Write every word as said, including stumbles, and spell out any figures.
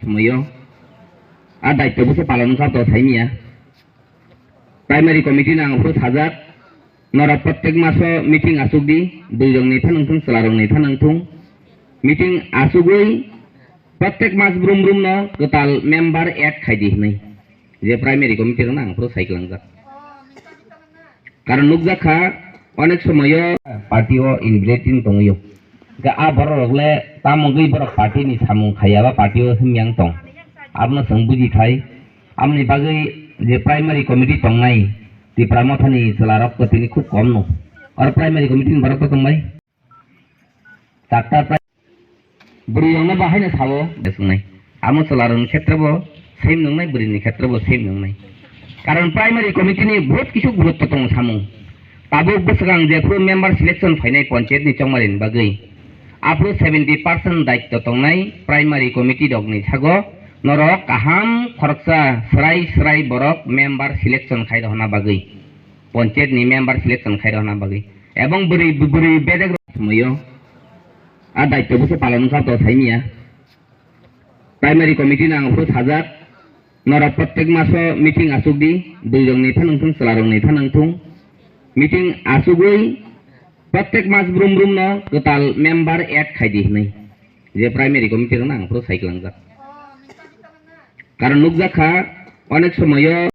Somoyo a daitto bwswk palon wngkha to saimiya. Primary committee no ang phuru sajak, norok prottek maso meeting asuk di, dui rok ni phanang thung, chwla rok ni phanang thung. Meeting asugwi prottek mas brum brum no kwtal member add khai di hwnwi. Je primary committee rok no ang phuru sai kwlangjak. Karon nukjak kha, onek somoyo party o inbreeding tongwi o. Hwnkhe a borok rok le tamo wngwi borok party ni samung khaiya ba party o himyang tong. Abono chwng buji khai. Aboni bagwi je primary committee tongnai Tipra Motha ni chwla rok to tini khub kom no. Oro primary committee ni borok to tongbai. Chakta bwrwi rokno bo haino sao, de swngnai. Amo chwlarokni khetre bo same nwngnai, bwrwini khetre bo same nwngnai. Karon primary committee ni bahut kisu gurutto tongo samung. Tabuk bwswk ang jephuru member selection phainai panchayat ni chongmari ni bagwi, aphuru seventy percent daitto tongnai primary committee rokni sago norok kaham khoroksa swrai swrai borok member selection khai rohorna bagwi, panchayat ni member selection khai rohorna bagwi. Ebong bwrwi, bwrwi bedek rok somoyo a daitto bwswk palon wngkha to saimiya. Primary committee no ang phuru sajak, norok prottek maso meeting asuk di, dui rok ni phanang thung, chwla rok ni phanang thung. Meeting asugwi prottek mas brum brum no kwtal member add khai di hwnwi. Je primary committee rok no ang phuru sai kwlangjak. Karon nukjak kha, onek somoyo